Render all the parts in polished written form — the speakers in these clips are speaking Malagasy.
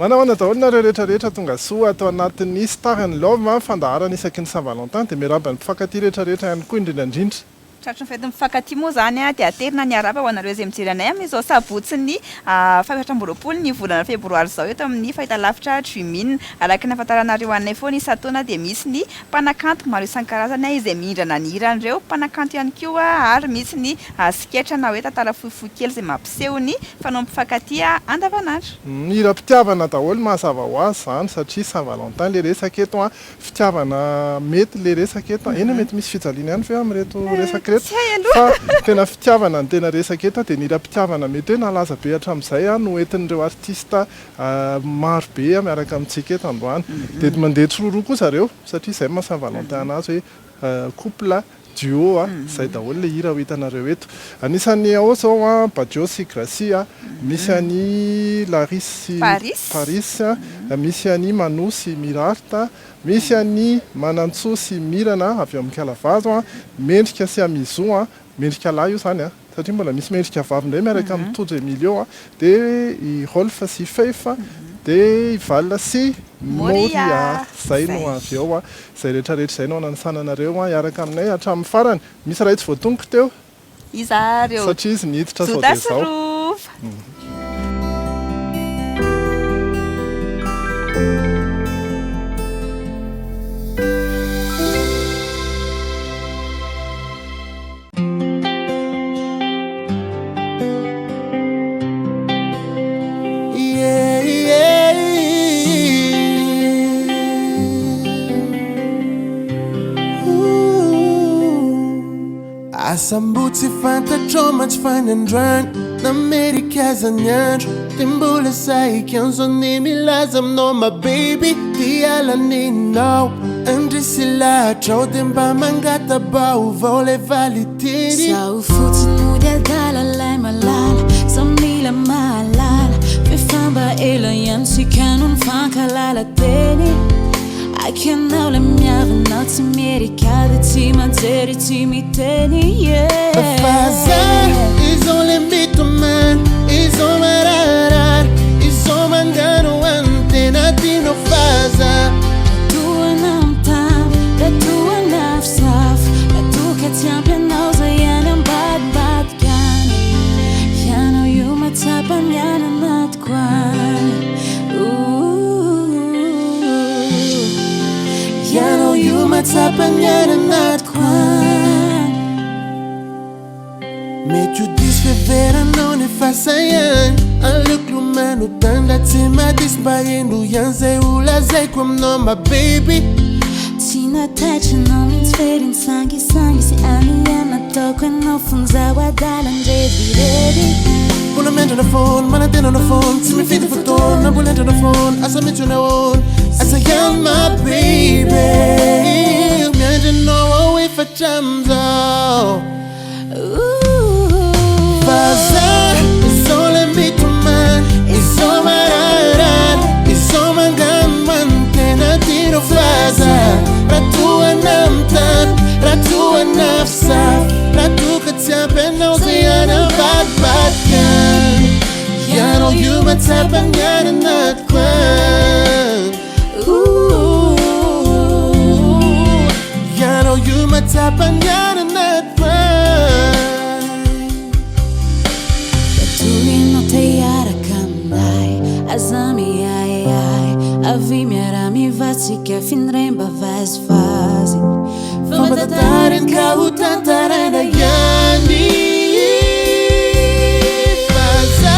Manahoana daholo nareo rehetra rehetra tonga soa ato anatin'ny Star and Love fandaharana isaky ny Saint Valentin dia miarahaba ny mpifankatia rehetra rehetra ihany koa indrindra indrindra. Tratry ny fetin'ny mpifankatia moa izany dia aterina ny arahaba ho anareo izay mijery anay amin'izao sabotsy ny faha-24 ny volana febroary izao eto amin'ny fahitalavitra Dream'in. Araka ny ahafantaranareo anay foana isan-taona dia misy ny mpanakanto maro isan-karazany izay mihindrana ny hiran'ireo mpanakanto ihany koa ary misy ny sketch na hoe tantara fohifohy kely izay mampiseho ny fanaon'ny mpifankatia andavanandro. Hiram-pitiavana daholo mazava ho azy izany satria Saint Valentin le resaka eto an, fitiavana mety le resaka eto an, eny e mety misy fijaliana ihany ve amin'ireto resaka ireto Tsy hay aloha. fa tena fitiavana no tena resaka eto dia ny hiram-pitiavana mety hoe nalaza be hatramin'izay an no entin'ireo artista maro be miaraka amintsika eto androany. Dia mandeha tsiroaroa koa zareo satria izay no maha Saint Valentin anazy hoe couple, duo a, izay daholo ilay hira ho hitanareo eto. Anisan'ny ao izao a, Badio sy Gracia a, misy an'i Larisse sy Paris a, misy an'i Manu sy Mirart a, misy an'i Manantsoa sy Mirana avy ao amin'ny Kalavazo a, Mendrika sy Amizo a, Mendrika lahy io izany a. Satria mbola misy mendrika vavy indray miaraka amin'i Tojo Emilio a, dia i Rolf sy Faith, dia i Val sy Moria. Izay no avy eo a. Izay rehetra rehetra izay no hananisana anareo hiaraka aminay hatramin'ny farany. Misy iray tsy voatonoko teo. Iza ary eo? Satria izy niditra sao dia Joda sy izao. Rova. Asa mbo tsy fantatrao mantsy fa ny androany Namerika aza ny andro Dia mbola sahiko ihany zao ny milaza aminao my baby Dia laninao Andresy lahatrao dia mba mangata-baovao Ilay valiteny Zaho fotsiny mody adala lay malala Samy mila mahalala F'efa mba ela ihany tsika no nifankalala teny Aiky ianao lay miavona Tsy mierika dia tsy manjery tsy miteny yeah Fa za izao le mitomany Izao mararary Izao mangano an'ny tena tianao Fa za Raha toa anao mitamy Raha toa anafosafo Raha toa ka tsy ampy anao zay any ambadimbadika any Ianao io mahatsapa ny any anatiko any Ooh. Ianao io mahatsapa ny any anatiko any Mety ho diso fiheveranao nefa sahy ihany Aleoko lomano tany raha tsy madiso Mba henoy ihany zay ho lazaiko aminao my baby Tsy nataitra anao mihitsy fery nisangisangy sy any nataoko anao fony zaho adala nirediredy Mbola miandrana foana, manantena anao foana Tsy mifidy fotoana, mbola andrana foana Asa mihitsy hoe nahoana Asa ihany my baby Miandry anao aho efa hatramin'izao Fa za izao le mitomany Izao mararary Izao manganomano Tena tianao fa za Raha toa anah mitany Raha toa anafosafo Raha toa ka tsy ampy anao Zay any ambadibadika any Ianao io mahatsapa ny any anatiko any Ooh, Ianao io mahatsapa ny any anatiko any Raha toa ianao te hiaraka aminay Aza miahiahy Avia miara-mivatsika F'indray mba vazivazy Fa mba tantariny ka ho tantaraina ihany Fa za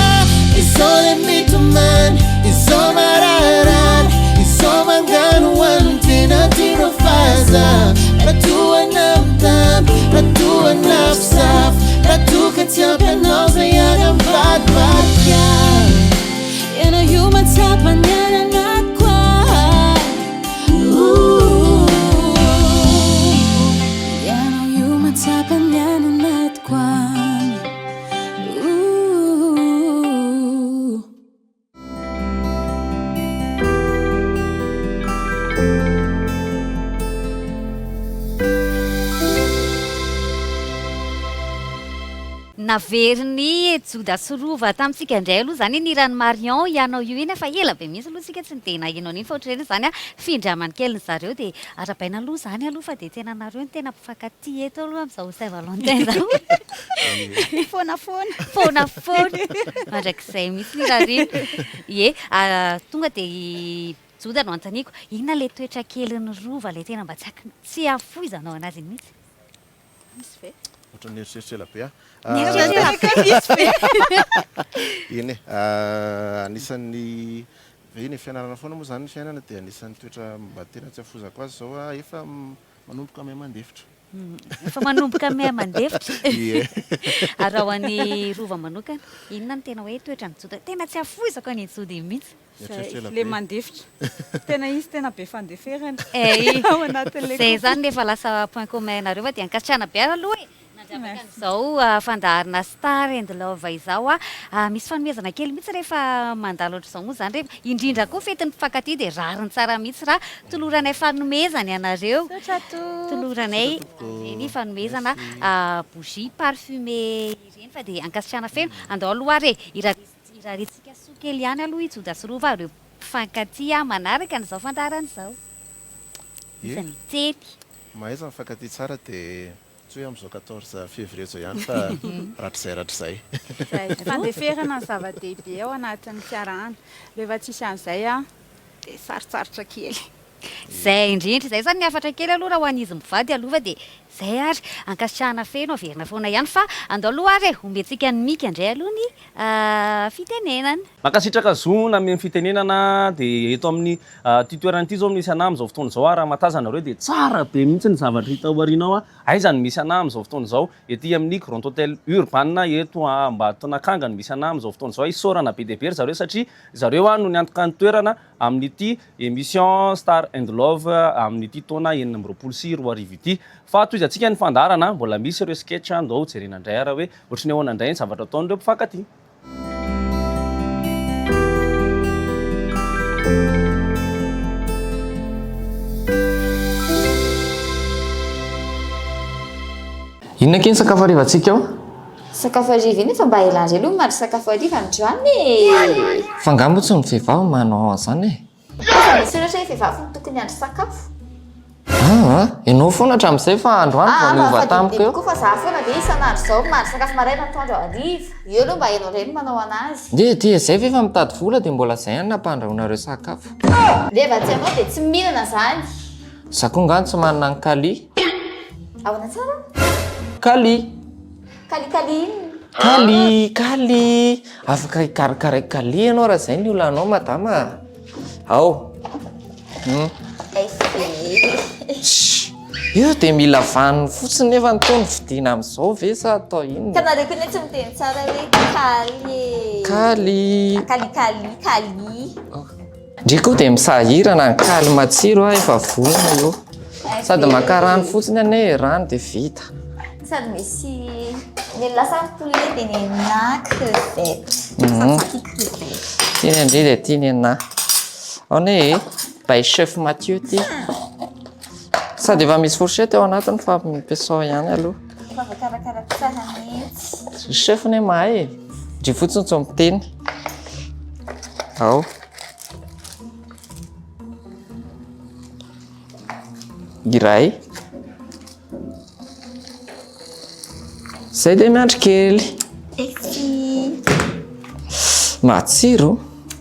izao le mitomany Izao mararary Izao mangano ho an'ny tena tianao Fa za raha toa anah mitamy Raha toa anafosafo Raha toa ka tsy ampy anao zay any ambadibadika Ianao io mahatsapa ny any anatiko any Ooh. Naverin'i Joda sy Rova tamintsika indray aloha izany iny hiran'i Marion Ianao io iny fa ela be mihitsy aloha isika tsy dia naheno an'iny fa ohatr'ireny izany findramany kelin'ny zareo dia arahabaina aloha izany aloha fa dia tena nareo no tena mpifankatia eto aloha amin'izao Saint Valentin izao. Foana foana. Foana foana. Mandrakizay mihitsy ny irariana. Ie, tonga dia i Joda no anontaniako, inona ilay toetra kelin'i Rova ilay tena mba tsy tsy ahafoizanao an'azy iny mihitsy? Misy ve? Ohatran'ny nieritreritra ela be aho. Nieritreritra ela be misy ve? Eny e, anisan'ny, eny e, fianarana foana moa izany ny fiainana dia anisan'ny toetra mba tena tsy afoizako azy izao aho efa manomboka miha mandefitra. Efa manomboka miha mandefitra. Ie. Ary raha ho an'i Rova manokana, inona no tena hoe toetran'i Joda tena tsy afoizako an'i Joda iny mihitsy? Mieritreritra ela Zay, le be. mandefitra. Tena izy tena be fandeferana Eii, ao anatin'ilay zay couple. zany nefa lasa point commun nareo fa dia ankasitrahana be ary aloha e! Nandravaka an'izao fandaharana Star and Love izao ah. Misy fanomezana kely mihitsy rehefa mandalo ohatr'izao moa izany rehefa, indrindra koa fetin'ny mpifankatia dia rariny tsara mihitsy raha toloranay fanomezana ianareo. Misaotra tompoko. Toloranay Misaotra tompoko. ireny fanomezana Merci. bougie parfumée ireny fa dia ankasitrahana feno. Andao aloha ary e, irariana. Irariantsika soa kely ihany aloha i Joda sy Rova ireo mpifankatia manaraka an'izao fandaharana izao. Ie. Iza ny teny? Mahaiza mifankatia tsara dia tsy hoe amin'izao 14 février izao ihany fa rahatrizay rahatrizay. Izay. Fandeferana no zava-dehibe ao anatin'ny fiarahana. Rehefa tsisy an'izay dia sarotsarotra kely. Izay indrindra. Izay izany ny hafatra kely aloha raha ho an'izy mivady aloha fa dia izay ary. Ankasitrahana feno averina foana ihany fa andao aloha ary e! Omentsika an'i Mika indray aloha ny fitenenana. Mankasitraka zo nameno fitenenana dia eto amin'ny ity toerana ity izao misy anah amin'izao fotoana izao raha mahatazana nareo dia tsara be mihitsy ny zavatra hita ao aoriana ao aiza no misy anah amin'izao fotoana izao ety amin'ny Grand Hotel Urban eto Ambatonakanga no misy anah amin'izao fotoana izao isaorana be dia be ry zareo satria zareo no niantoka ny toerana amin'ity émission Star and Love amin'ity taona 2026 ity. Fa tohizantsika ny fandaharana, mbola misy ireo sketch ndao hojerena indray ary hoe ohatry ny ahoana indray ny zavatra ataon'ireo mpifankatia. Inona akia ny sakafo harivantsika ao? Sakafo hariva iny efa mba ela indray aloha mandry sakafo hariva androany e! Fa angaha moa tsy ny vehivavy manao an'izany e? Aiza misy soratra hoe vehivavy no tokony handry sakafo? Aa! Ianao foana hatramin'izay fa androany vao Aa mba niova tampoka fadimidimy eo. koa fa za foana ve isan'andro izao mandry sakafo maraina atoandro hariva? Eo aloha mba ianao indray no manao anazy. Dia dia zay ve efa mitady vola dia mbola zay ihany no ampandrahoinareo sakafo. Rehefa tsy ianao dia tsy mihinana izany. Za koa ngah tsy manana an'i Kally. Ahoana tsara? Kally. Kally Kally inona? Kally, Kally. Afaka hikarakara Kally ianao raha izay ny olanao madama a. Ao. Hmm. Shh. Io dia mila vaniny fotsiny nefa ny toa ny vidiana amin'izao ve sa atao inona? Ka nareo koa ne tsy miteny tsara hoe Kally e. Kally. Kally Kally Kally. Ndry koa dia misahirana ny kaly matsiro a, efa vonona io. Sady maka rano fotsiny anie e, rano dia vita. Sady misy ny lasary poulet dia nenà crevette. Sady tia crevette. Tiany ndry dia tia nenà. Ao anie e, by chef Mathieu ty. Sady efa misy fourchette ao anatiny fa ampiasao ihany aloha. Efa voakarakara tsara mihitsy. Ry chef anie mahay e. Ndry fotsiny tsy miteny. Ao. Iray. Zay dia miandry kely. Merci. Matsiro.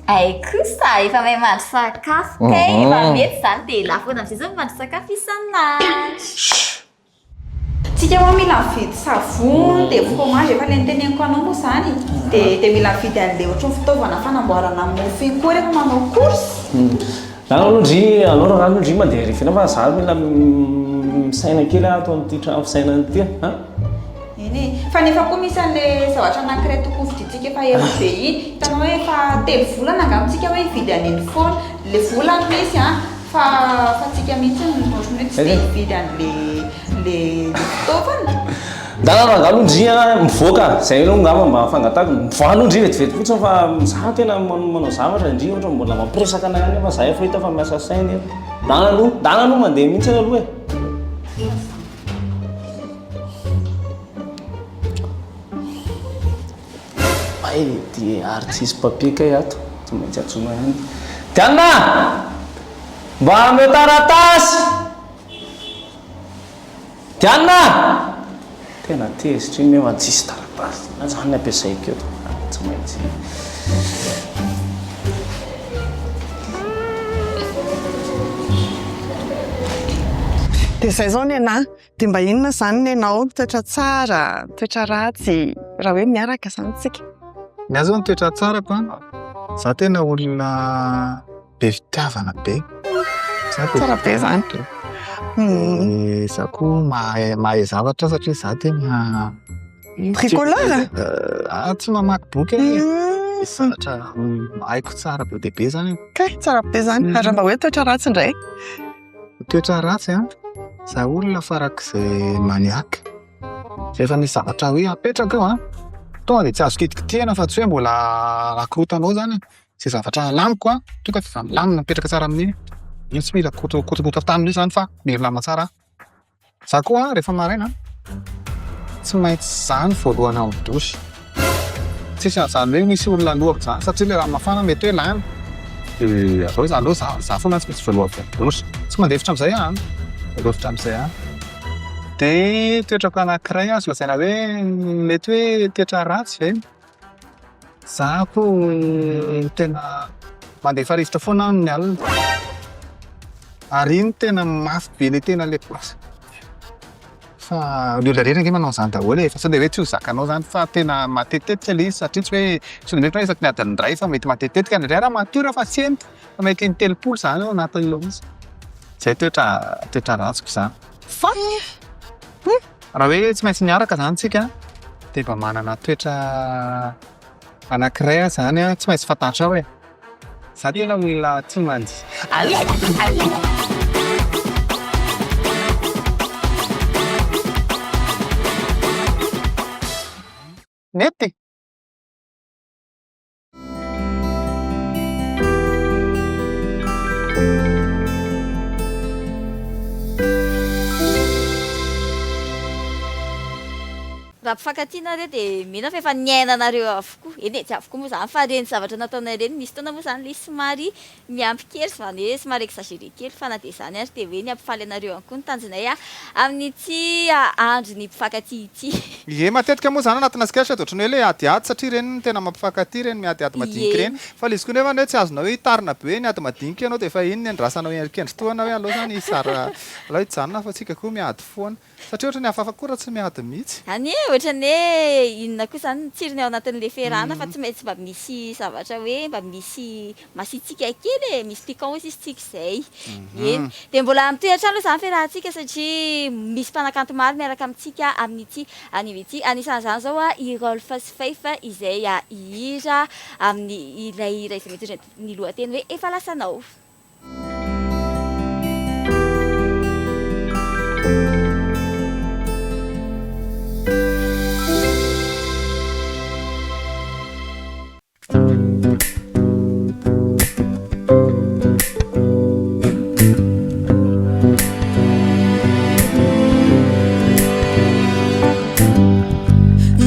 Ay kosa, efa mahay mahandro sakafo kay, efa mety izany dia lafo foana amin'izay izao mahandro sakafo isan'andro. Tsika moa mila mividy savony dia fromage efa le noteneniko anao moa zany dia dia mila mividy an'le ohatran'ny fitaovana fanamboarana mofo iny koa rehefa manao course. Za aloha ndry aleo rangahy aloha ndry mandeha ery ivelany fa za mila misaina kely ato amin'ity trano fisainana ity a. Eny e, fa nefa koa misy an'le zavatra anankiray tokony vidintsika efa ela be iny, hitanao hoe efa 3 volana angamba tsika hoe hividy an'iny foana, le vola no misy an, Fa fa tsika mihitsy no ohatran'ny hoe tsy te hividy an'le le le fitaovana. Ndana rangahy aloha ndry a mivoaka, zay aloha angamba mba fangatahako, mivoaha aloha ndry vetivety fotsiny fa za tena manao zavatra ndry ohatra mbola mampiresaka anay ihany nefa za efa hita fa miasa saina eto. Ndana aloha, ndana aloha mandeha mihitsy aloha e. Hay ty ary tsisy papier kay ato, tsy maintsy antsoina ihany. Diana! Mba ameo taratasy! Diana! Tena tezitra iny nefa tsisy taratasy. Inona zany ny ampiasaiko eto? Tsy maintsy. Dia izay izao ny anà. Dia mba inona izany ny anao? Toetra tsara, toetra ratsy, raha hoe miaraka izany tsika? Ny ahy izao ny toetra tsarako an, za tena olona be fitiavana be. Tsara be izany. Dia za koa mahay mahay zavatra satria za tena Bricoleur? Ah, tsy mamaky boky aho e. Misy zavatra haiko tsara be dia be izany. Kay, tsara be izany. Ary raha mba hoe toetra ratsy indray? Toetra ratsy an, za olona farak'izay maniaque. Rehefa misy zavatra hoe apetraka eo an, tonga dia tsy azo kitikitihana fa tsy hoe mbola akorontana ao zany e. Izay zavatra alamiko an, tonga dia efa milamina mipetraka tsara amin'iny. Iny tsy mila kotokototanina mihitsy zany fa milamina tsara. Za koa rehefa maraina tsy maintsy za no voalohany ao amin'ny douche. Tsisy an'izany hoe misy olona alohako izany satria ilay rano mafana mety hoe lany. Dia avy eo za aloha za za foana tsy maintsy voalohany avy amin'ny douche. Tsy mandefitra amin'izay aho an, mandefitra amin'izay aho. Dia toetrako anankiray azo lazaina hoe mety hoe toetra ratsy ve? Za ko tena mandefa rivotra foana aho ny alina. Ary iny tena mafy be le tena le basy. Fa ny olona rehetra ange manao an'izany daholo e, fa sao dia hoe tsy ho zakanao zany fa tena matetitetika le izy satria tsy hoe tsy hoe isaky ny adiny iray fa mety matetitetika, indraindray ary matory aho fa tsy heno fa mety in-telopolo zany ao anatin'ilay izy. Zay toetra toetra ratsiko zany. Fa Raha hoe tsy maintsy miaraka zany tsika dia mba manana toetra anankiray aho zany an, tsy maintsy fantatrao e. Za tena olona tia mandihy. Mety? Raha mpifankatia nareo dia mino aho fa efa niainanareo avokoa, eny e, tsy avokoa moa izany fa ireny zavatra nataonay ireny, nisy fotoana moa izany ilay somary miampy kely, izany hoe somary exagéré kely fa na dia izany ary dia hoe ny hampifaly anareo ihany koa no tanjonay amin'ity andron'ny mpifankatia ity. Ie, matetika moa izany anatina sketch dia ohatran'ny hoe ilay adiady satria ireny no tena mampifankatia ireny miadiady madinika ireny. Fa ilay izy koa nefa hoe tsy azonao hoe hitarina be hoe ny ady madinika ianao dia efa iny ny andrasanao endrikendry toa anao hoe aleo izany hizara, aleo hijanona fa tsika koa miady foana. Satria ohatran'ny hafahafa koa raha tsy miady mihitsy. Any e, ohatran'ny hoe inona koa izany ny tsirony ao anatin'ilay fiarahana fa tsy maintsy mba misy zavatra hoe mba misy masiatsiaka kely e, misy piquant hozy izy tsika izay. Eny. Dia mbola mitohy hatrany aloha izany fiarahantsika satria misy mpanakanto maro miaraka amintsika amin'ity anio ity. Anisan'izany izao i Rolf sy Feifa izay hihira amin'ny ilay hira izay mitondra ny lohateny hoe Efa lasanao.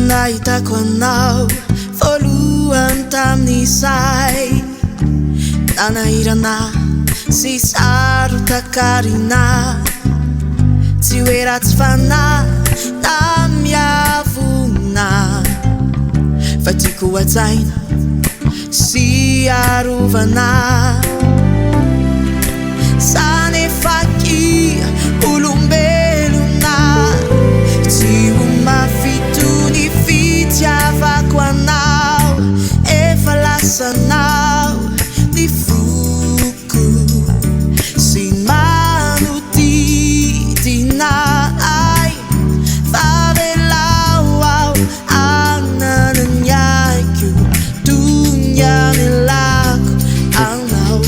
Nahitako anao voalohany tamin'izay Nanahirana sy saro-takarina Tsy hoe ratsy fanahy na miavona Fa tiako hajaina sy arovana Za nefa akia olombelona Tsy ho mafy toy ny fitiavako anao Efa lasanao ny foko Sy ny manodidina ahy Fa avelao aho hanana ny aiko Toy ny hamelako anao.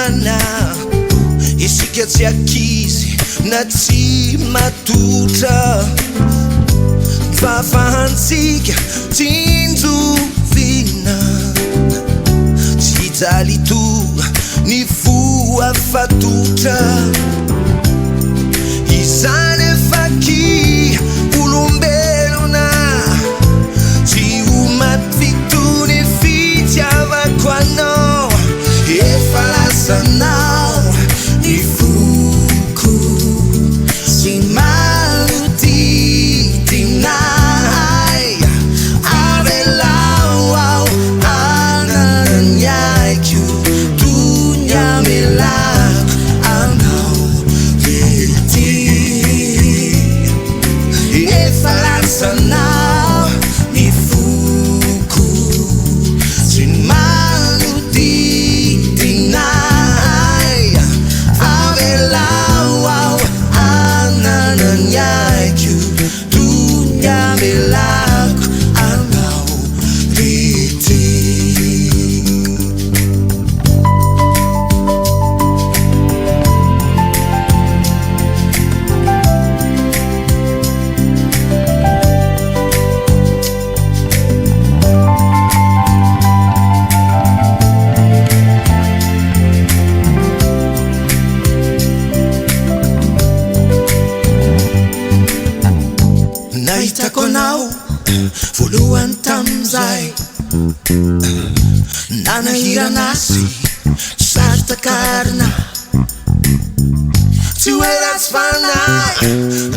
fiainana Isika tsy ankizy na tsy matotra Ny fahafahantsika tsinjovina Tsy hijaly toa ny voafatotra Izany efa ki olombelona Tsy ho maty fito ny fitiavako anao Efa lasanao ny foko Sy manodidina ahy Avelao aho hanana ny aiko Toy ny amelako anao ity Efa lasanao ny foko Sy ny manodidina ahy Avelao aho hanana ny aiko Toy ny amelako anao ity. Nahitako anao voalohany tamin'izay Nanahirana azy saro-takarina Tsy hoe ratsy fanahy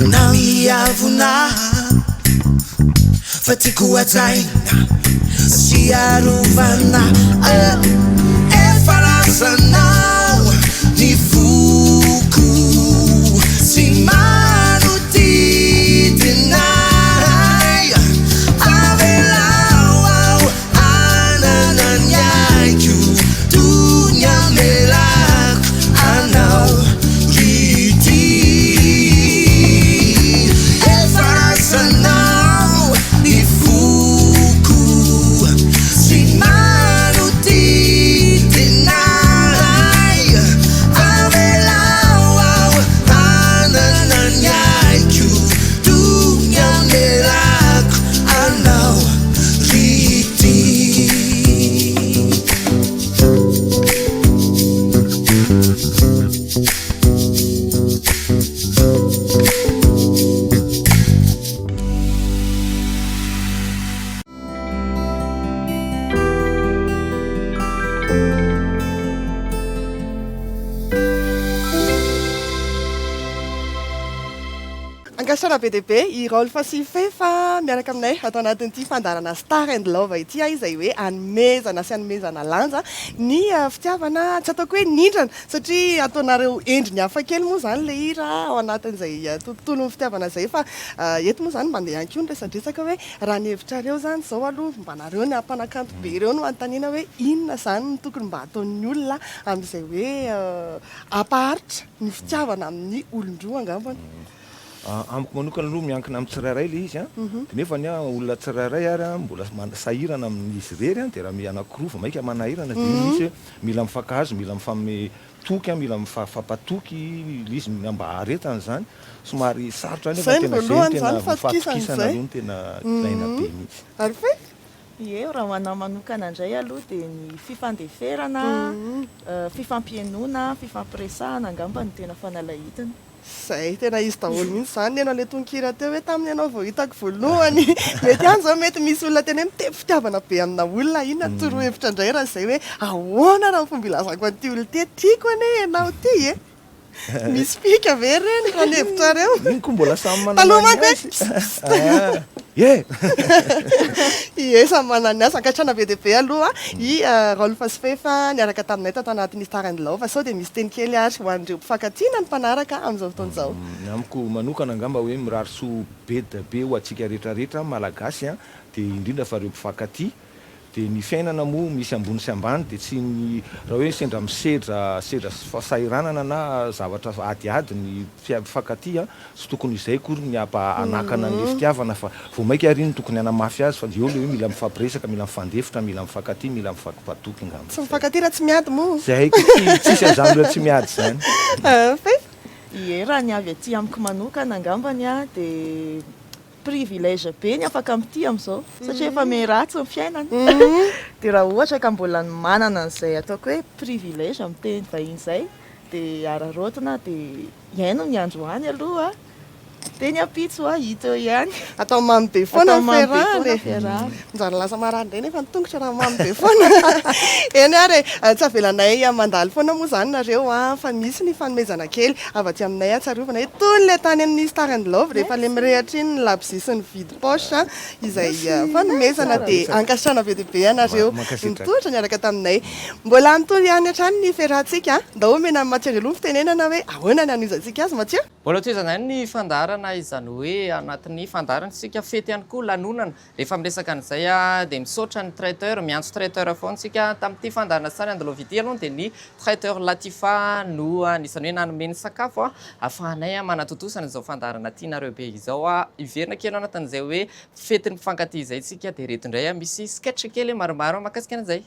na miavona Fa tiako hajaina sy arovana Efa lasanao ny foko Sy manodidina ahy Avelao aho hanana ny aiko Toy ny amelako anao ry ity Efa lasanao ny foko Sy manodidina ahy Avelao aho hanana ny aiko Toy ny amelako anao ry ity. Ankasitrahana be dia be i Rolf sy Fefa miaraka aminay ato anatin'ity fandaharana Star and Love ity izay hoe anomezana sy anomezana lanja ny fitiavana, tsy ataoko hoe nindrana satria ataonareo endriny hafa kely moa izany ilay hira ao anatin'izay tontolon'ny fitiavana izay fa eto moa izany mandeha ihany koa ny resadresaka hoe raha ny hevitrareo izany izao aloha mba nareo ny mpanakanto be ireo no anontaniana hoe inona izany no tokony mba ataon'ny olona amin'izay hoe hampaharitra ny fitiavana amin'ny olon-droa angambany. Amiko manokana aloha miankina amin'ny tsirairay ilay izy an, dia nefa ny olona tsirairay ary an mbola sahirana amin'izy irery an, dia raha mi anankiroa vao maika manahirana dia iny mihitsy hoe mila mifankahazo, mila mifanome toky an, mila mifampatoky ilay izy mba haharetana izany, somary sarotra nefa Izay no tena izay no voalohany tena izany fatokisana fatokisana izay. aloha no tena ilaina be mihitsy. Ary ve? Ie, raha ho anà manokana indray aloha dia ny fifandeferana, fifampihainoana, fifampiresahana angamba no tena fanalahidiny. Izay, tena izy daholo mihitsy izany. Neno an'ilay tononkira teo hoe tamin'ny ianao vao hitako voalohany. Mety ihany izao, mety misy olona tena hoe mitepy fitiavana be amina olona. Inona ny torohevitra indray raha izay hoe ahoana raha ny fomba ilazako an'ity olona ity hoe tiako anie ianao ity e? Misy fika ve ireny raha ny hevitrareo? Iny koa mbola samy manana Taloha ny manko hoe azy. Ah, Ie! Ie, samy manana ny azy. Ankasitrahana be dia be aloha i Rolf sy Fefa niaraka taminay tato anatin'ny Star and Love. Sao dia misy teny kely ary ho an'ireo mpifankatia na ny mpanaraka amin'izao fotoana izao. Ny amiko manokana angamba hoe mirary soa be dia be ho antsika rehetra rehetra Malagasy dia indrindra fa ireo mpifankatia. Dia ny fiainana moa misy ambony sy ambany dia tsy ny raha hoe sendra misedra sedra fahasahiranana na zavatra adiady ny mpifankatia tsy tokony izay akory ny hampa hanakana an'ilay fitiavana fa vao maika ary iny tokony hanamafy azy fa eo ilay hoe mila mifampiresaka mila mifandefitra mila mifankatia mila mifampatoky angamba. Tsy mifankatia raha tsy miady moa. Zay ko tsy tsisy an'izany olona tsy miady izany. Fefy? Ie, raha ny avy aty amiko manokana angambany dia Privilège be ny afaka mitia amin'izao satria efa miha ratsy ny fiainana dia raha ohatra ka mbola ny manana an'izay ataoko hoe privilège amin'ny teny vahiny izay dia araraotina dia hiaino ny androany aloha dia ny ampitso hita eo ihany. Atao mamy be foana Atao ny mamy be fiarahana foana e. ny fiarahana. Manjary lasa marary indray nefa ny tongotra raha mamy be foana. Eny ary e, tsy avelanay mandalo foana moa izany nareo an, fa misy ny fanomezana kely avy aty aminay ahatsiarovana hoe toy ilay tany amin'ny Star and Love rehefa ilay mirehitra iny ny labozia sy ny vide poche izay fanomezana dia ankasitrahana be dia be anareo nitondra niaraka taminay. Mbola mitohy ihany hatrany ny fiarahantsika, ndao omena an'i Mathieu indray aloha ny fitenenana hoe ahoana ny hanohizantsika azy Mathieu? Mbola tohizana ihany ny fandaharana izany hoe anatin'ny fandaharana isika fety ihany koa lanonana Rehefa miresaka an'izay dia misaotra ny traiteur, miantso traiteur foana isika. Tamin'ity fandaharana sary andalovy ity aloha dia ny traiteur Latifa no anisan'ny hoe nanome ny sakafo ahafahanay manatontosa an'izao fandaharana tianareo be izao. Hiverina kely ao anatin'izay hoe fetin'ny mpifankatia izay isika dia ireto indray misy sketch kely maromaro mahakasika an'izay.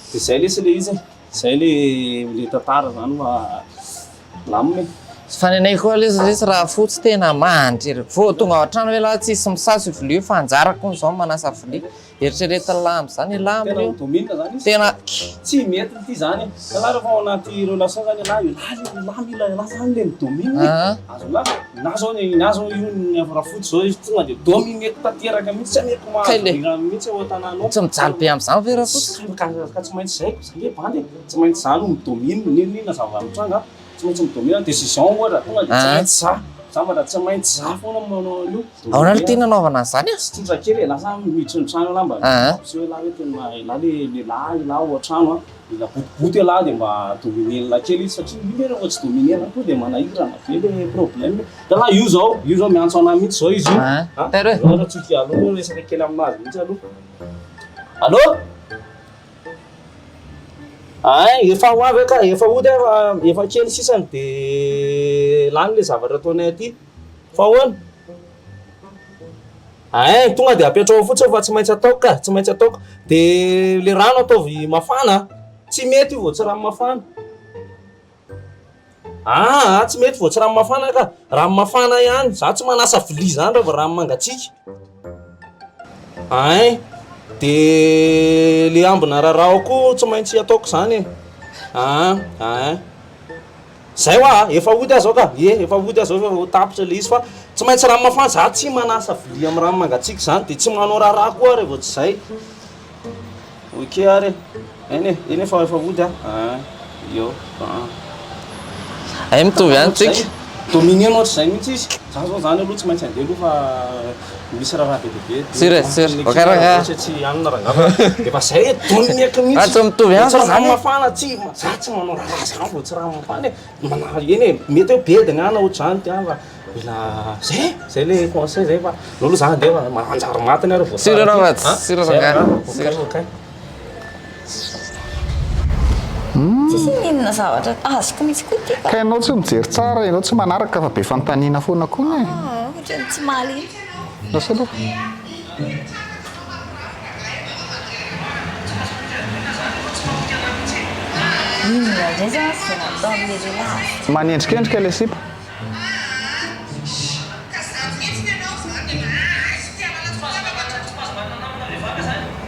Dia zay lesy le izy e, zay le le tantara zany fa milamina e. Fa ny anay koa lesy lesy raha fotsy tena mandry vao tonga ao an-trano hoe lahy tsisy misasa io vilia io fa anjarako hono izao ny manasa vilia. Eritreretin'lah amin'izany elah Tena amin'io. mi-domine zany izy. Tena. Tsy mety ity zany e. Elah rehefa ao anaty relation zany elah io elah le elah mila elah zany le mi-domine e. Ah. Azon'lah? Na zao ny na zao io ny rafotsy zao izy tonga de domine-ko tanteraka mihitsy tsy ameko mahazo Kay le. rira mihitsy ao an-tanàna ao. Tsy mijaly be amin'izany ve rafotsy? Ka ka tsy maintsy zay ko zay nge bandy e. Tsy maintsy za no mi-domine n'inon'inona zava-mitranga. Tsy maintsy mi-dominer décision ohatra tonga dia tsy maintsy za, zavatra tsy maintsy za foana no manao an'io. Ahoana no tena anaovana an'izany an? Tsy tsotra kely e, lasa miditra ny trano elah mba mampiseho elah hoe tena elah le lehilahy elah ao an-trano an, mila botoboto elah dia mba dominer-na kely izy satria io nge rehefa tsy dominer-na koa dia manahirana be le problème. Hitanao io zao, io zao miantso anah mihitsy zao izy io an, aleo antsoiko alou resaka kely aminazy mihitsy aloha. Allô? Hay, efa ho avy aho ka, efa hody aho fa efa kely sisany de lany le zavatra ataonay aty. Fa ahoana? Hay, tonga de apetraho fotsiny fa tsy maintsy ataoko ka, tsy maintsy ataoko. De le rano ataovy mafana an, tsy mety io vao tsy rano mafana. Aa tsy mety vao tsy rano mafana ka, rano mafana ihany, za tsy manasa vilia zany raha vao rano mangatsiaka. Ein, de le ambina raraho koa tsy maintsy ataoko zany e, aa ein, zay hoa a, efa hody aho zao ka, ie efa hody aho zao fa ho tapitra le izy fa tsy maintsy rano mafana, za tsy manasa vilia amin'ny rano mangatsiaka zany de tsy manao raharaha koa aho revo tsy zay. Ok ary e! Eny e, eny e fa efa hody aho ah, io ah. Hay mitovy ihany tsika. Dominer ohatr'izay mihitsy izy. Za zao zany aloha tsy maintsy andeha aloha fa misy raharaha be dia be. Sûr e, sûr. Ok rangahy. Ohatra tsy hanina rangahy fa efa zay e, domineko mihitsy. Ah, tsy mitovy ihany Tsy fa zany rano e. mafana tsy, za tsy manao raharaha zany vao tsy rano mafana e. Mana eny e, mety hoe bediny any ohatr'izany ty any fa mila zay, zay le conseil zay fa aleo aloha za andeha fa manjary matiny ary vao Sûr tsara anao ty. fa Ah, sûr zay rangahy, rangahy. sûr. Ok, ok. Tsisy n'inona zavatra azoko mihitsy koa ity ka. Ka ianao tsy mijery tsara, ianao tsy manaraka fa be fanontaniana foana koa e. Ah, ohatran'ny tsy mahaliana. Lasa aloha. Inona indray zany izay nataon'ilay lehilahy? Manendrikendrika ilay sipa.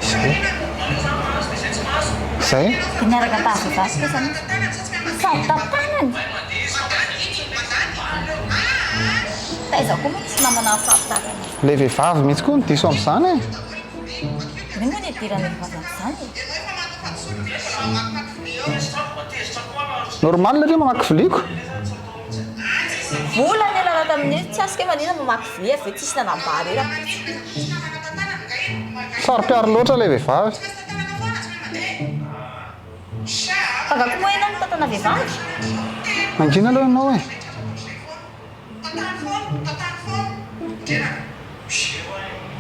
Izay. Izay. Dia niaraka tamin'ny vehivavy kosa izy. Sady tantanany. Taiza koa moa nisy namana nifampitantana. Ilay vehivavy mihitsy koa no diso amin'izany e. Inona moa no idiran'ny vehivavy amin'izany e? Normal ve mamaky vilia ko? Vola nialana tamin'io, tsy azoko hoe maninona mamaky vilia avy eo tsisy nanambara eo rahampitso. Saro-piaro loatra ilay vehivavy. Fa nga koa moa ianao mitantana vehivavy? Mangina aloha ianao e.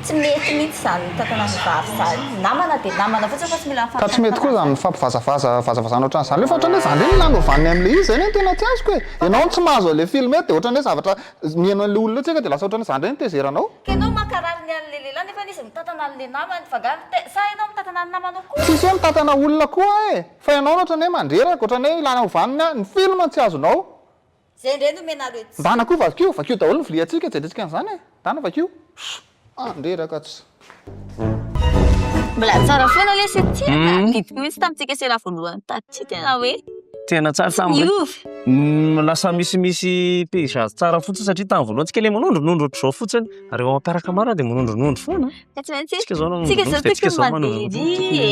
Tsy mety mihitsy izany mitantana vehivavy izany. Namana dia namana fotsiny fa tsy mila Ka tsy mety koa izany mifampivazavaza vazavazana ohatran'izany io fa ohatran'ny hoe za ndray no nanovan'ny amin'ilay izy, zay anie no tena tsy azoko e! Ianao no tsy mahazo an'ilay film eto dia ohatran'ny hoe zavatra mihaino an'ilay olona eo tsika dia lasa ohatran'ny hoe za ndray no tezeranao. Ka ianao mankarary ny an'ilay lehilahy nefa izy mitantana an'ilay namany fa nga sa ianao mitantana ny namanao koa? Tsisy hoe mitantana olona koa aho e! Fa ianao no ohatran'ny hoe mandreraka, ohatran'ny hoe ilana hovanina ny film no tsy azonao. Zay indray no omenareo tsiny. Ndana koa vakio, vakio daholo ny viliantsika, jerentsika an'izany e! Ndana vakio. Mandreraka tsy. Mbola tsara foana lesy ity a! Tadidiko mihitsy tamintsika sera voalohany taty tena hoe Tena tsara tsy tamin'ny niova. Lasa misimisy paysage tsara fotsiny satria tamin'ny voalohany tsika le manondronondro ohatr'izao fotsiny ary eo mampiaraka marina dia manondronondro foana. Ka tsy maintsy Tsika zao tsika nanondronondro zao dia tsika tokony zao mandeha manondronondro ery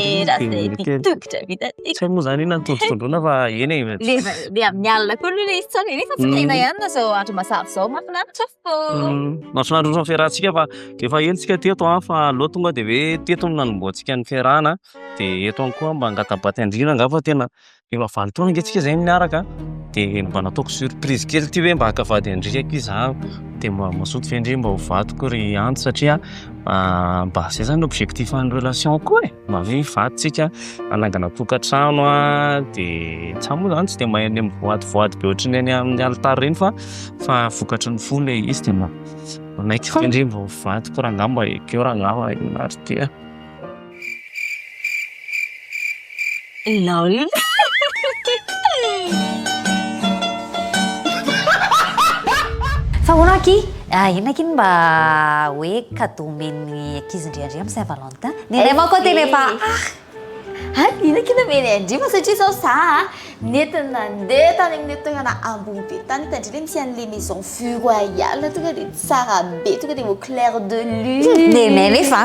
e, raha tokony zay ery kely. tongotra vita Tsy hay moa zany inona no tondrotondroina fa eny e. Le le amin'ny alina koa aloha le izy tsara e, nefa tsy tena ihany na zao andro mazava zao mahafinaritra foana. Mahafinaritra ohatran'ny fiarahantsika fa efa ela tsika teto an, fa aleo tonga dia hoe teto no nanombohantsika ny fiarahana dia eto ihany koa mba angatabaty andriana angaha fa tena efa valo taona ange tsika izay no niaraka dia mba nataoko surprise kely ity hoe mba haka vady an-dry aky izaho dia mba mazoto ve ndry mba ho vadiko ry Antso satria mba izay zany objectif an'ny relation koa e, mba hoe hivady tsika hanangana tokantrano an, dia za moa zany tsy dia mahay an'ilay mivoadivoady be ohatran'ny any amin'ny alitara ireny fa fa vokatry ny fo ilay izy dia mba manaiky ve ndry mba ho vadiko rangahy mba ekeo rangahy fa inona ary ity a. Lol. Fa ahoana akia? Inona akia no mba hoe cadeau omen'ny ankizy ndry andry amin'ny Saint Valentin? Nenay manko tena efa ah! Hay, inona akia no omeny an-dry fa satria izao za a, nentiny nandeha tany amin'ny toerana ambony be tany, hitan-dry ilay misy an'ilay maison vue royale, tonga dia tsara be, tonga dia au clair de lune. Nenay nefa,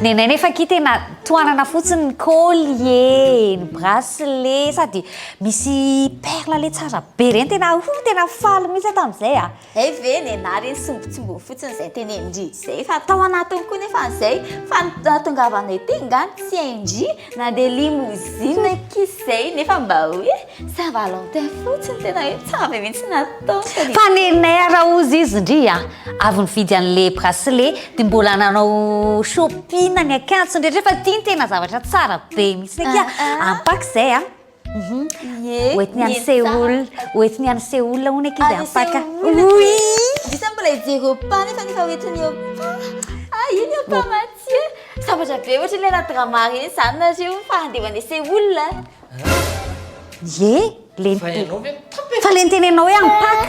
nenay nefa akia tena tohanana fotsiny ny collier, ny bracelet, sady misy perle le tsara be ireny, tena oh tena faly mihitsy aho tamin'izay a. Hay ve nenah reny sombintsombiny fotsiny izay tenenin-dry izay fa tao anatiny koa nefa izay fa ny nahatongavanay teny nga tsy hain-dry nandeha limousine akia izay nefa mba hoe Saint Valentin fotsiny tena hoe tsara be mihitsy nataony fa Fa nenay ara ozy izy ndry a, avy nividy an'le bracelet dia mbola nanao shopping ny akanjony rehetra fa ity no tena zavatra tsara be mihitsy akia, ampaka izay a. Ie. Hoentiny any Séoul. Hoentiny any Séoul hono ankizy Any ampaka. Séoul. Oui. Ndry mbola hijery opa nefa nefa hoentiny opa. Ah, iny opa Mathieu. Sambatra be ohatry ilay anaty drama ireny izany nareo fa handeha any Séoul. Ie, le Fa ianao ve mitapy e? Fa le nitenenao hoe ampaka.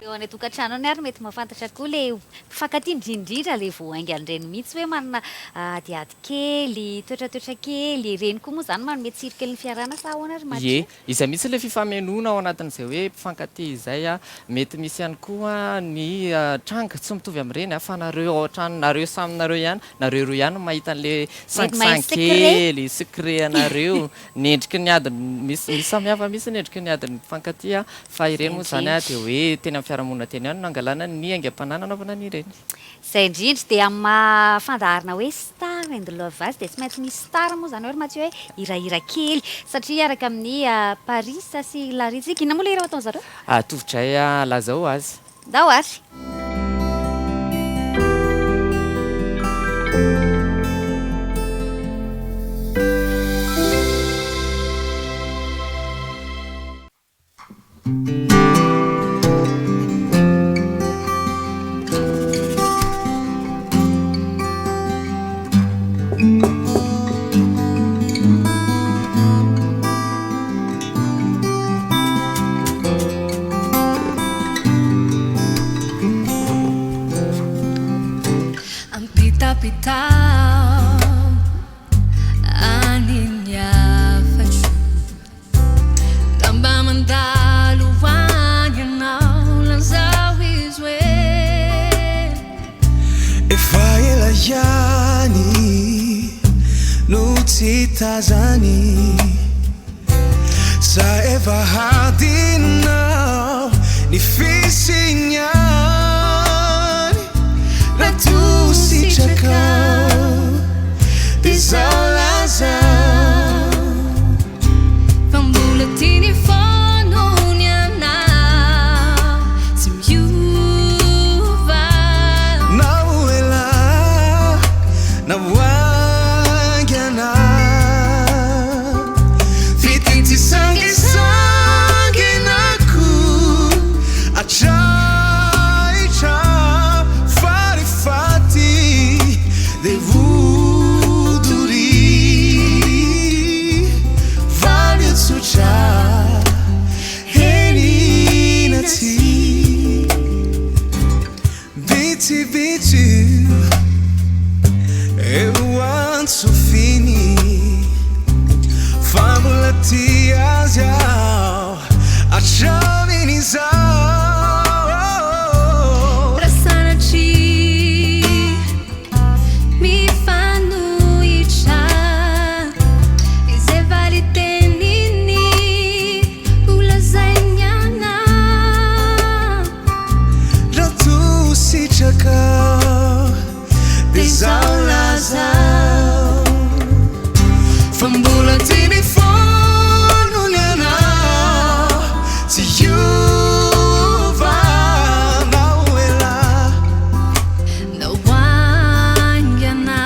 Eo any an-tokantrano any ary mety mahafantatra koa le mpifankatia indrindrindra le vao haingana ireny mihitsy hoe manana adiady kely, toetratoetra kely, ireny koa moa izany manome tsiro kely ny fiarahana sa ahoana ry Mathieu? Ie, izay mihitsy ilay fifamenoana ao anatin'izay hoe mpifankatia izay a, mety misy ihany koa ny tranga tsy mitovy amin'ireny a, fa nareo ao an-trano, nareo samy nareo ihany, nareo roa ihany no mahita an'ilay sangisangy kely, secret anareo, ny endriky ny ady, misy misy samihafa mihitsy ny endriky ny adin'ny mpifankatia fa ireny moa izany a dia hoe teny amin'ny fiarahamonina teny ihany no nangalana ny aingam-panahy nanaovana an'ireny. Izay indrindra, dia amin'ny maha fandaharana hoe Star and Love azy dia tsy maintsy misy star moa izany hoe ry Mathieu hoe hirahira kely satria hiaraka amin'i Paris sy Larry tsika. Inona moa ilay hira ho ataon'zareo? Tovotray lazao azy. Ndao ary. Ampitapitao any ny hafatro. Raha mba mandalo Efa hadinonao ny fisiany any Raha toa sitrakao dia zao lazao Fa mbola tiany foana ny anao Tsy miova Na ho ela na ho haingana Fitia tsy sangisanginako hatrahitra Fa rehefa tia dia ho doria Valio tsotra eny na tsia Bitsibitsy eo an-tsofiny Fa mbola tia azy aho hatramin'izao Raha sanatria mifanohitra Izay valin-teniny ho lazainy anah Raha toa sitrakao dia izao lazao Fa mbola tiany foana ny anao Tsy hiova na ho ela Na ho haingana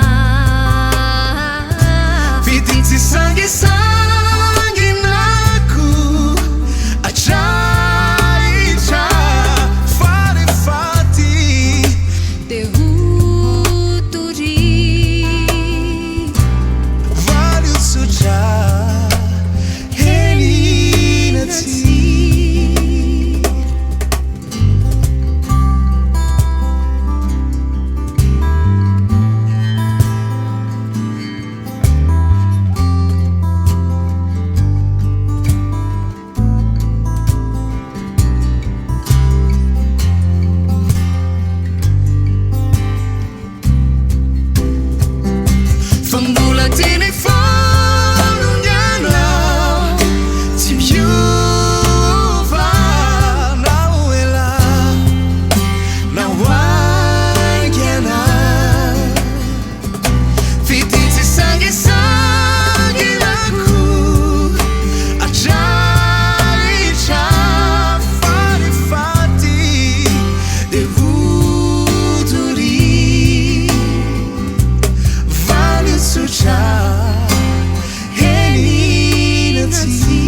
Fidiny tsy sangisanginako hatrahitra Fa rehefa tia Dia ho doria Valio tsotra eny na tsia Fa mbola tiany foana ny anao Tsy miova na ho ela na ho haingana Fitia tsy sangisanginako hatrahitra Fa rehefa tia dia ho doria Valio tsotra eny na tsia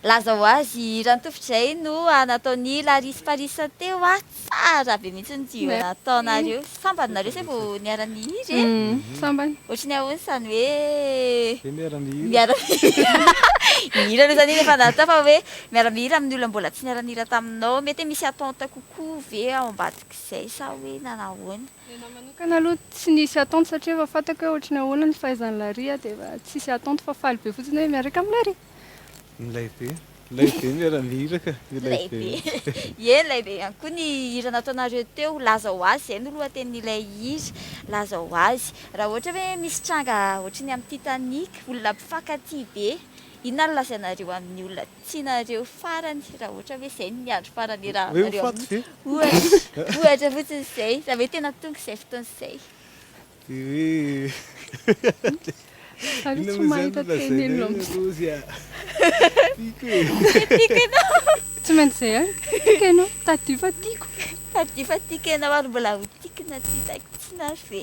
Laza ho azy, Rantofo Jay no nataon'i Larisse Paris teo a! Tsara be mihitsy ny duo nataonareo. Sambany nareo zay vao niara-nihira e? Sambany. Ohatry ny ahoana izany hoe Hoe miara-mihira. miara-mihira. Hira aloha izany iny efa natao fa hoe miara-mihira amin'ny olona mbola tsy niara-nihira taminao. Mety hoe misy attente kokoa ve ao ambadik'izay sa hoe nanahoana? Ny anahy manokana aloha tsy nisy attente satria efa fantako hoe ohatry ny ahoana ny fahaizan'i Laria dia efa tsisy attente fa faly be fotsiny hoe miaraka amin'i Laria. Milay be. Milay be miara-mihira ka. Milay be. Ie, milay be ihany koa ny hira nataonareo teo. Laza ho azy, izay no lohatenin'ilay hira. Laza ho azy. Raha ohatra hoe misy tranga ohatry ny amin'ny Titanic, olona mpifankatia be, inona no lazainareo amin'ny olona tianareo farany raha ohatra hoe izay ny andro farany Hoe ho iarahanareo faty amin'ny ve? Ohatra, ohatra fotsiny izay. Raha hoe tena tonga izay fotoana izay. Dia hoe Za aloha inona tsy moa izany mahita no teny lazainay aloha hoe mihitsy. Rozy a! Tiako e! Tiako ianao. Tsy maintsy izay ihany. Tiako ianao. Tadidio fa tiako. Tadidio fa tiako ianao ary mbola ho tiako na tsy hitako tsy na ve.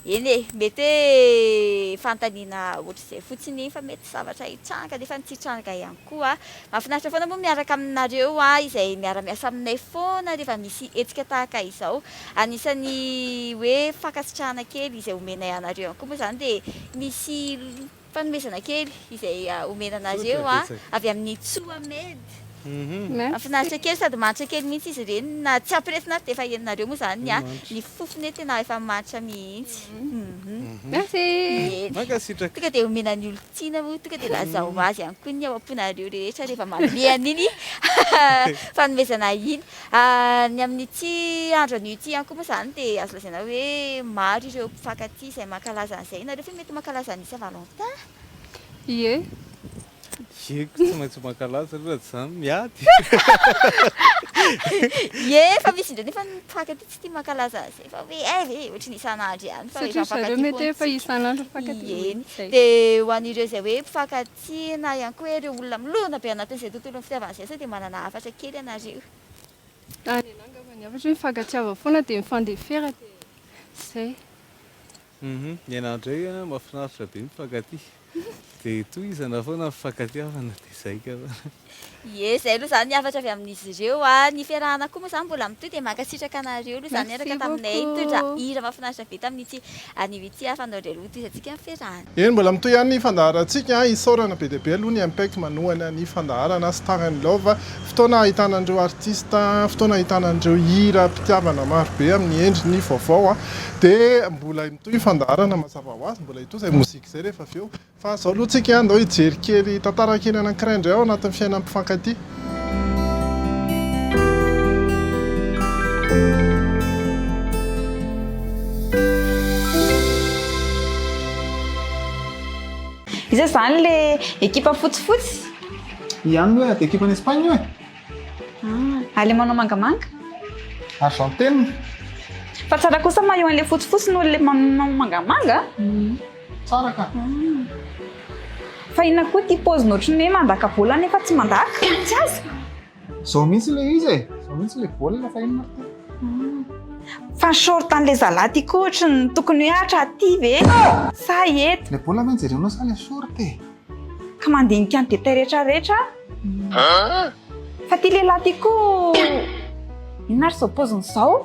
Eny e, mety hoe fanontaniana ohatr'izay fotsiny iny fa mety zavatra hitranga nefa tsy hitranga ihany koa. Mahafinaritra foana moa miaraka aminareo izay miara-miasa aminay foana rehefa misy hetsika tahaka izao. Anisan'ny hoe fankasitrahana kely izay omenay anareo ihany koa moa izany dia misy. Fanomezana kely izay omena anareo avy amin'ny Tsoa Med. Mahafinaritra kely sady manitra kely mihitsy izy ireny na tsy ampiresina ary dia efa henonareo moa izany ny fofony hoe tena efa manitra mihitsy. Merci. Eny. Mankasitraka. Tonga dia omena ny olon-tiana moa, tonga dia lazao azy ihany koa ny ao am-ponareo rehetra rehefa manome an'iny fanomezana iny. Ny amin'ity andro anio ity ihany koa moa izany dia azo lazaina hoe maro ireo mpifankatia izay mankalaza an'izay. Ianareo ve mety mankalaza ny Saint Valentin? Ie. Ie ko tsy maintsy mankalaza aloha raha tsy izany miady. Ie, fa misy indray nefa ny mpifankatia tsy tia mankalaza an'izay fa hoe hay ve ohatry ny isan'andro ihany fa Satria efa zareo mifankatia mety foana efa isika. isan'andro mifankatia. Eny. Izay. Dia ho an'ireo izay hoe mpifankatia na ihany koa hoe ireo olona milona be anatin'izay tontolon'ny fitiavana izay sao dia manana hafatra kely ianareo. Ary ianao angamba ny hafatra hoe mifankatiava foana dia mifandefera dia izay. Hum ny anah ndray an mahafinaritra be mifankatia dia tohizana foana ny fifankatiavana dia zay angamba. Ie, izay aloha izany ny hafatra avy amin'izy ireo a. Ny fiarahana koa moa izany mbola mitohy dia mankasitraka anareo aloha izany Merci niaraka taminay beaucoup. nitondra hira mahafinaritra be tamin'ity anio ity ahafanao indray aloha hotohizantsika ny fiarahana. Eny, mbola mitohy ihany ny fandaharantsika. Isaorana be dia be aloha ny MPEC manohana ny fandaharana Star and Love. Fotoana ahitana an'ireo artista, fotoana ahitana an'ireo hiram-pitiavana maro be amin'ny endriny vaovao. Dia mbola mitohy ny fandaharana mazava ho azy, mbola hitohy izay mozika izay rehefa avy eo. Fa izao aloha tsika andao hijery kely tantara kely anankiray indray ao anatin'ny fiainan'ny mpifankatia. Iza izany le ekipa fotsifotsy? Ihany hoe ady ekipan'i Espagne io e. Ah, ary le manao mangamanga? Argentine. Fa tsara kosa maillot an'le fotsifotsy noho le manao mangamanga. Tsara ka. Fa inona koa ity paoziny ohatran'ny hoe mandaka baolina nefa tsy mandaka? Tsy azoko. Zao mihitsy ilay izy e. Zao mihitsy ilay baolina fa inona ary ty? Fa ny short an'ilay zalahy ty koa ohatran'ny tokony hoe hatra aty ve sa eto? Ilay baolina ve no jerenao sa ilay short e? Ka mandinika ny détail rehetra rehetra aho. Fa ty lehilahy ty koa inona ary izao paoziny izao?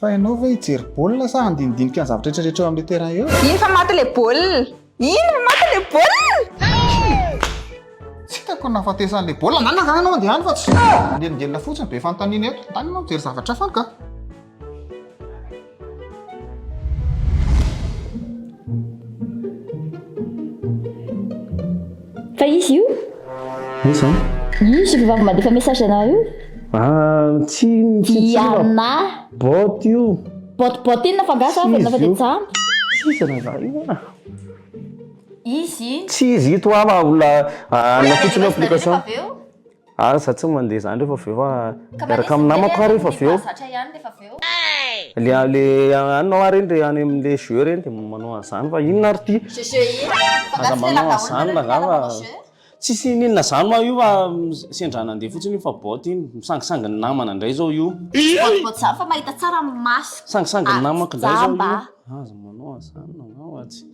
Fa ianao ve hijery baolina sa handinidinika ny zavatra rehetra rehetra eo amin'ilay terrain eo? Iny fa maty ilay baolina! Iny fa maty ilay baolina! Tsy hitako ny nahafatesan'ilay baolina. Ndana angaha ianao andeha any fa tsy manelingelina fotsiny be fanontaniana eto. Ndana ianao mijery zavatra hafa any ka. Fa izy io? Iza? Izy vehivavy mandefa message anao io? Ah, tsy tsy tsy Diana. Bot io. Bot bot inona fa angaha za Tsy vao izy dia io. jamba? Tsy izy rangahy io ah. Izy iny. Tsy izy ito ah fa olona anona fotsiny io application. Avy eo? Ah, za tsy mandeha zany rehefa avy eo fa Ka miaraka manisy amin'ny namako aho rehefa avy eo. Mahazatra ihany rehefa avy eo. Le le anao ary iny le any amin'le jeu reny dia manao an'izany fa inona ary ty? Jeu jeu inona? Fa Aza nga tsy manao le an'izany daholo rangahy nareo fa manao jeu? tsisy ininona zany ma io fa sendra nandeha fotsiny io fa bot iny, misangisangy ny namana indray zao io. Bot bot zany fa mahita tsara ny maso. Sangisangy ny namako indray zao io. Jamba. Aza manao an'izany rangahy fa tsy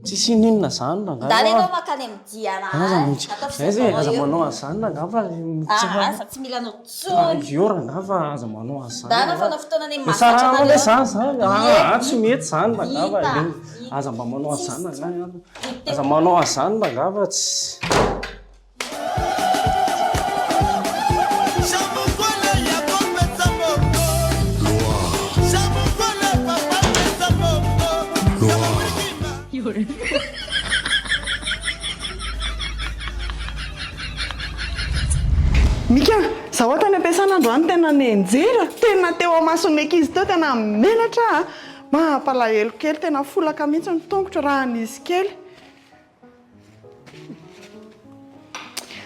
tsisy ininona zany rangahy Ndana io ianao ah. mankany amin'ny diana Aza any. mihitsy. Ataovy Aiza e, aza eo. manao an'izany rangahy fa tsy Ah, aza tsy mila anao tsony. Io rangahy fa aza manao an'izany. Ndana fanao fotoana any Misarahana mahazatra ve anareo. zany zany? Ie. Ah, tsy mety zany rangahy fa Hita. iny. Aza mba manao an'izany rangahy. Aza manao an'izany rangahy fa tsy. Mika, zaho tany am-piasana androany tena nianjera, tena teo amason'ny ankizy teo tena menatra aho a! Mampalahelo kely, tena folaka mihitsy ny tongotro raha nisy kely.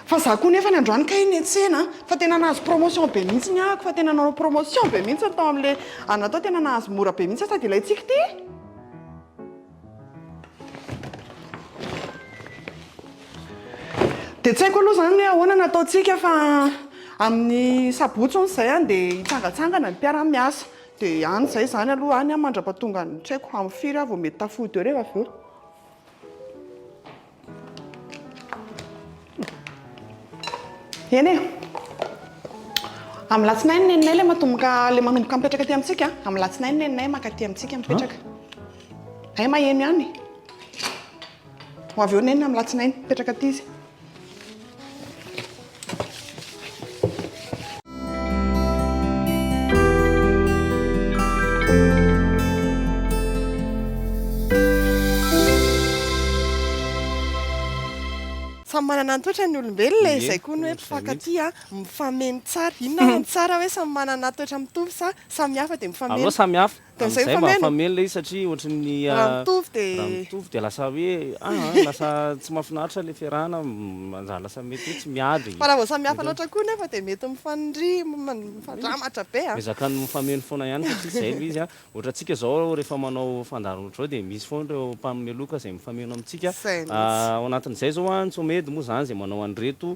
Fa za koa nefany androany kay niantsena a, fa tena nahazo promotion be mihitsy ny ahako, fa tena nanao promotion be mihitsy tao amin'ilay anah tao, tena nahazo mora be mihitsy aho sady ilaintsika ity. Dia tsy haiko aloha izany hoe ahoana no ataontsika fa amin'ny sabotsy hono izay an dia hitsangantsangana ny mpiara-miasa. Dia any izay izany aloha any aho mandra-pahatongan'ny tsy haiko amin'ny firy aho vao mety tafody eo rehefa avy eo. Eny e! Amin'ny latsinainy neninay ilay matomboka ilay manomboka mipetraka aty amintsika a. Amin'ny latsinainy neninay mankaty amintsika mipetraka. Hay maheno ihany. Ho avy eo Neny amin'ny alatsinainy. Mipetraka aty izy. Samy manana ny toetrany ny olombelona e, izay koa ny hoe mpifankatia mifameno tsara. Inona ary ny tsara hoe samy manana toetra mitovy sa samy hafa dia mifameno? Aleo samy hafa. Dia amin'izay Amin'izay mba mifameno. mifameno ilay izy satria ohatry ny Raha mitovy dia. Raha mitovy dia lasa hoe ah lasa tsy mahafinaritra ilay fiarahana, manjary lasa mety hoe tsy miady. Fa raha vao samy hafa loatra koa nefa dia mety mifanindry, mifandramatra be an. Miezaka ny mifameno foana ihany satria izay ilay izy an. Ohatra antsika izao rehefa manao fandaharana ohatr'izao dia misy foana ireo mpanome loka izay mifameno amintsika. Izay mihitsy. Ao anatin'izay izao an, Tsomedy moa izany izay manao an'ireto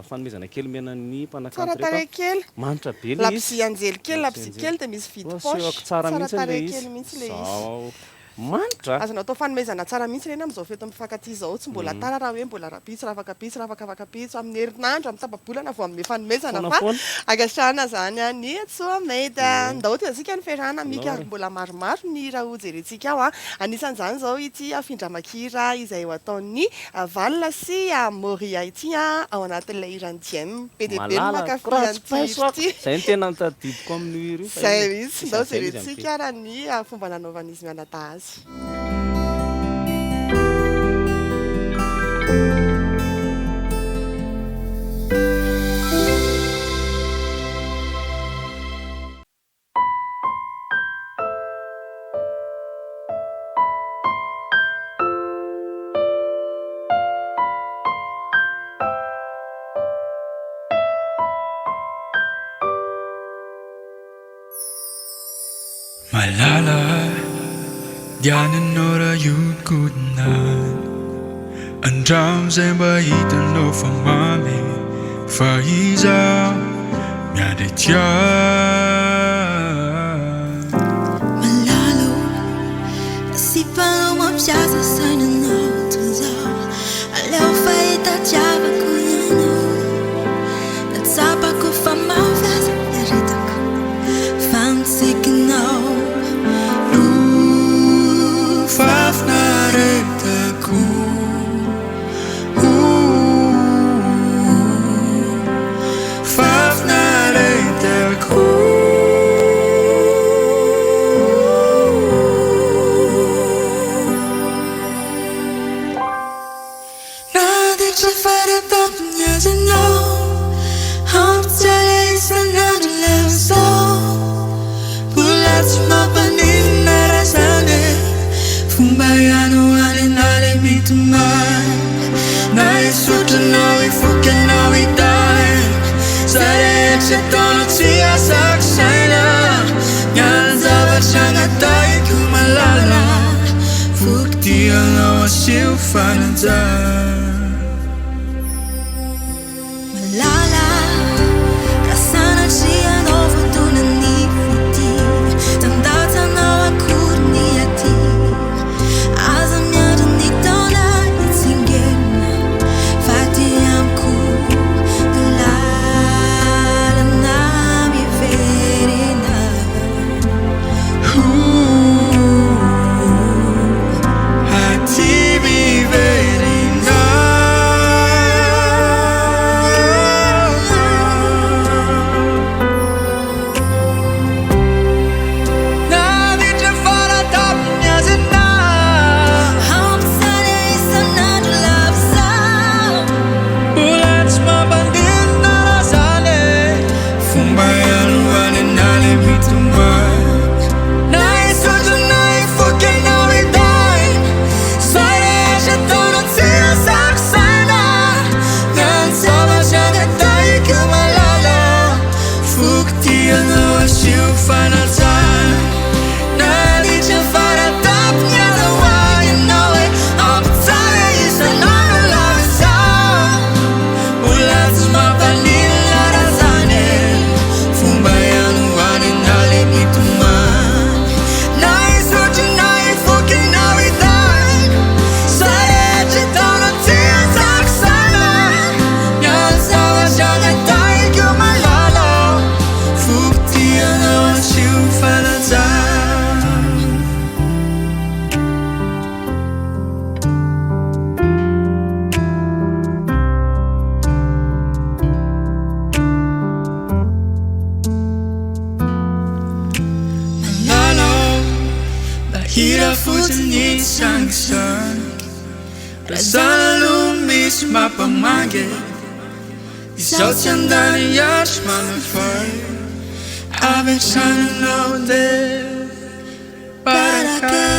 fanomezana kely omena ny mpanakanto Tsara ireto tarehy an. kely. Manitra be ilay izy. Labozia anjely kely, labozia kely dia misy vide poche. Asehoko tsara Tsara mihitsy ilay tarehy izy. kely mihitsy ilay izy. Izao. Manitra. Azonao atao fanomezana tsara mihitsy ireny amin'izao fety mifankatia izao. Tsy mbola tara raha hoe mbola rahampitso, rahafakampitso, rahafakafakampitso, amin'ny herinandro, amin'ny tapa-bolana vao hanome fanomezana Foana fa foana. ankasitrahana izany ny Tsoa-made. Ndao tohizantsika ny fiarahana Mika Ndao. Mbola maromaro ny hira hojerentsika ao. Anisan'izany izao ity findramam-kira izay ho ataon'i Val sy Moria ity ao anatin'ilay hiran'i Diem. Be dia be ny Malala, mankafy ratsy an'ity paiso hira ako. ity. Izay no tena notadidiko amin'io hira io fa Izay iny mihitsy. tsisy Ndao an'izay ilay izy jerentsika amin'ity. raha ny fomba nanaovan'izy mianadahy azy. Malala a, diananao raha hiodikodina any. Andramo izay mba hitanao fa mamy fa izaho miandry aty Malala o, sipanao mampiasa saina anao toy izao. Aleo fa hitadiavako ianao. Na tsapako fa mafy aza ny aretiko fa ny tsikinao no fahafinaretako. Fahafinaretako. Na dia tsy faratampony aza ianao, Hampitsara isan'andro ilay izao. Mbola tsy mampaninona raha izany e, Fomba ihany ho any ilay mitomany. Na hisotro anao hifoka anao hitahy, Izay rehetra ataonao tsy asako saina. Ny hany zavatra angatahiko malala, Voky dia anao aseho fanajana. Malala, raha sanatria ianao voadona ny fitia, Tandatsanao akory ny aty. Aza miandry ny taona hitsingerina, fa aty amiko ny lalana miverina. Aty miverina. mihitsy sangisangy Raha zany aloha misy mampamangy e Izaho tsy handany andro manafay Avy hatrany anao dia barakay.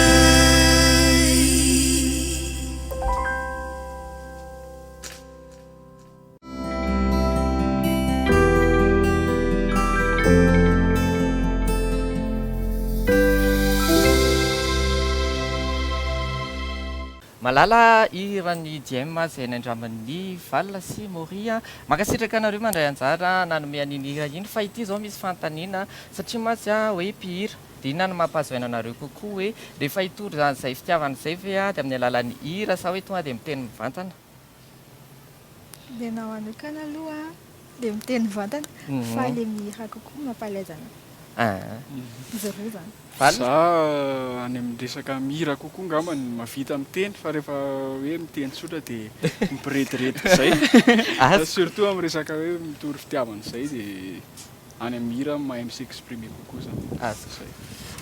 Malala hiran'i Diem izay nandraman'i Val sy Maury. Mankasitraka anareo mandray anjara nanome an'iny hira iny fa ity izao misy fanontaniana satria mantsy hoe mpihira dia inona no mampahazo aina anareo kokoa hoe rehefa hitory izay fitiavana izay ve dia amin'ny alalan'ny hira sa hoe tonga dia miteny mivantana? Ny anah manokana aloha dia miteny mivantana fa le mihira kokoa mampalaise anah. Izy roa zany. Za any amin'ny resaka mihira kokoa angamba no mahavita miteny fa rehefa hoe miteny tsotra dia mibirediredy izay. Surtout amin'ny resaka hoe mitory fitiavana izay dia any amin'ny hira mahay mi s'exprimer kokoa zany. Azoko.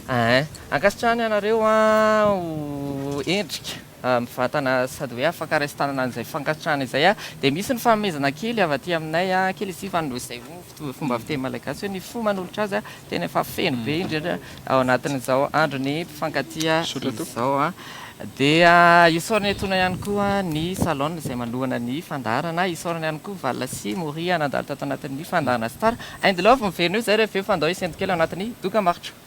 Ein. Ankasitrahana ianareo an, ho endrika mivantana sady hoe afaka raisin-tanana an'izay fankasitrahana izay an. Dia misy ny fanomezana kely avy aty aminay an, kely izy ity fa noho izay fomba fiteny malagasy hoe ny fo manolotra azy an, tena efa feno be indrindra ao anatin'izao andron'ny mpifankatia izao an. Dia isaorana etoana ihany koa ny Salon izay manohana ny fandaharana. Isaorana ihany koa Val sy Moria nandalo tato anatin'ny fandaharana Star and Love. Miverina eo izay rehefa avy eo fa andao hisento kely ao anatin'ny dokambarotra.